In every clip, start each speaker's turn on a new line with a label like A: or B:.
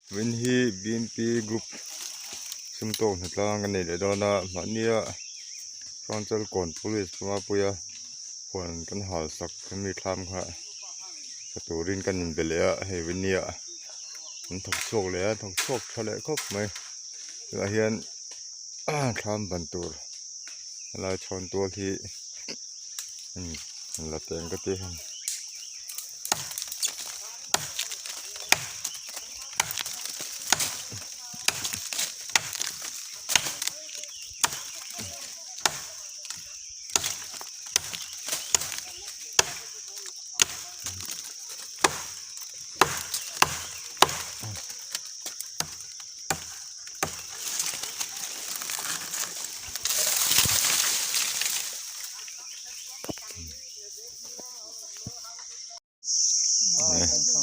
A: Vin hi BNP group sum tawk hnatlang kan nei leh dawn a mahnia Hranchal kawn police Mapuia huan kan hal sak hemi thlam kha tha turin kan inbe leh a hei Vinia an thawk chhuak leh a thawk chhuak tha leh khawp mai tunah hian thlam ban tur helai chhawn tual hi la teng ka ti a hei.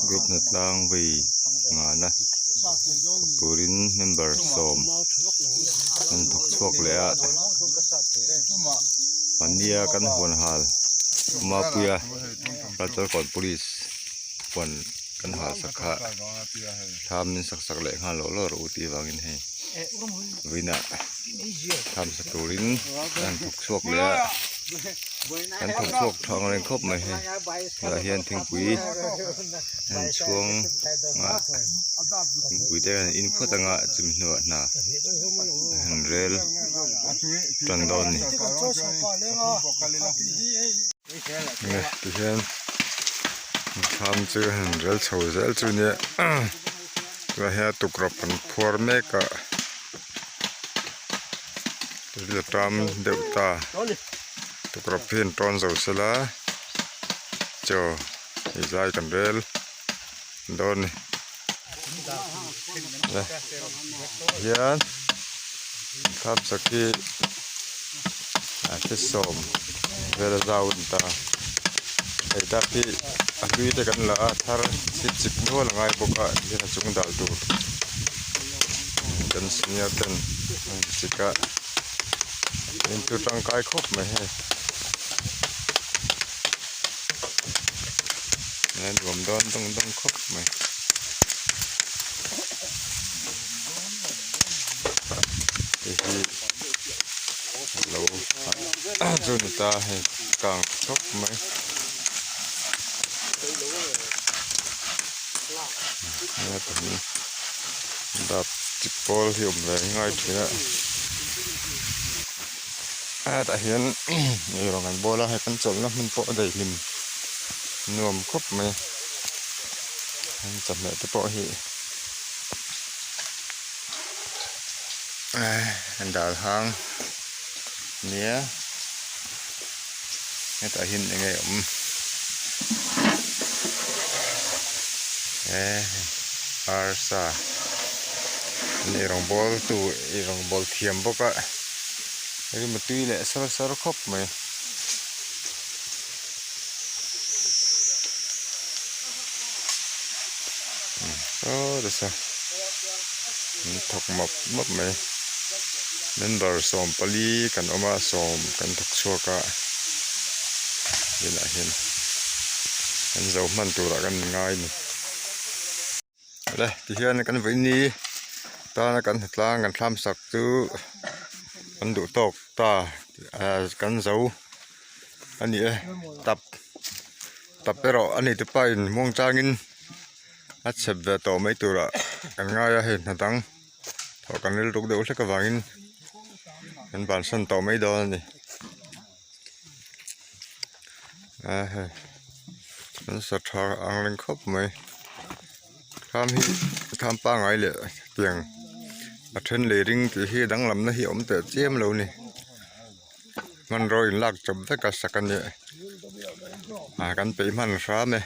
A: Group hna tlang vei nghahna thawk turin member sawm an thawk chhuak leh a pania kan huan hal Mapuia Ralchalkawn police huan kan hal sak kha thlam min sak sak leh nghal lawh lawh rawh u tih avangin hei vawiinah thlam sa turin an thawk chhuak leh a an thawk chhuak tha ang reng khawp mai hei tunah hian thingpui an chhuang a thingpui te an in phawt anga chumi hnuah hna an rel tan dawn a ni tihian thlam chu an rel chho zel chu nia tunah hian tukrawp an phuar mek a. Ril a tam deuh ta tukrawp hi an tawn zo sela chaw ei zai kan rel dawn a ni hian thlam sak hi a thi sawm vel a zau a ni ta hei tak hi a hlui te kan la a thar chip chip nual a ngai bawk a tihian a chung dal tur. Kan senior ten an chik a in chu tangkai khawp mai hei a nuam dawn dawng dawng khawp mai hei hi alo chu ni ta hei kang khawp mai. Dap chi pawl hi awm ve ngai thin a hetah hian eirawng an bawl a hei kan chawlhna hmun pawh a daihlim nuam khawp mai a chawhmeh te pawh hi dal hang nia hetah hian eng nge awm eh arsa ei rawng bawl tu ei rawng bawl thiam bawk a eng emaw tui leh sar sar khawp mai saw nasa an thawk map map mai member sawmpali kan awm a sawm kan thawk chhuak a inah hian kan zo hman turah kan ngai a ni le tihian kan vawiin tana kan hnatlang kan thlam sak chu kan duh tawk ta kan zo a ni e tap tap erawh a ni te pahin muang changin a chep ve tawh mai turah kan ngai a hei hna dang thawh kan rilruk deuh hlek avangin kan bansan tawh mai dawn a ni a hei an sa tha ang reng khawp mai thlam hi thlam pangai leh tiang a then lei ring tih hi danglamna hi a awm teh chiam lo a ni. Hmanraw in lak chawp vek a sak a nia ah kan peih hman hram e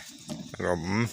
A: a lawm.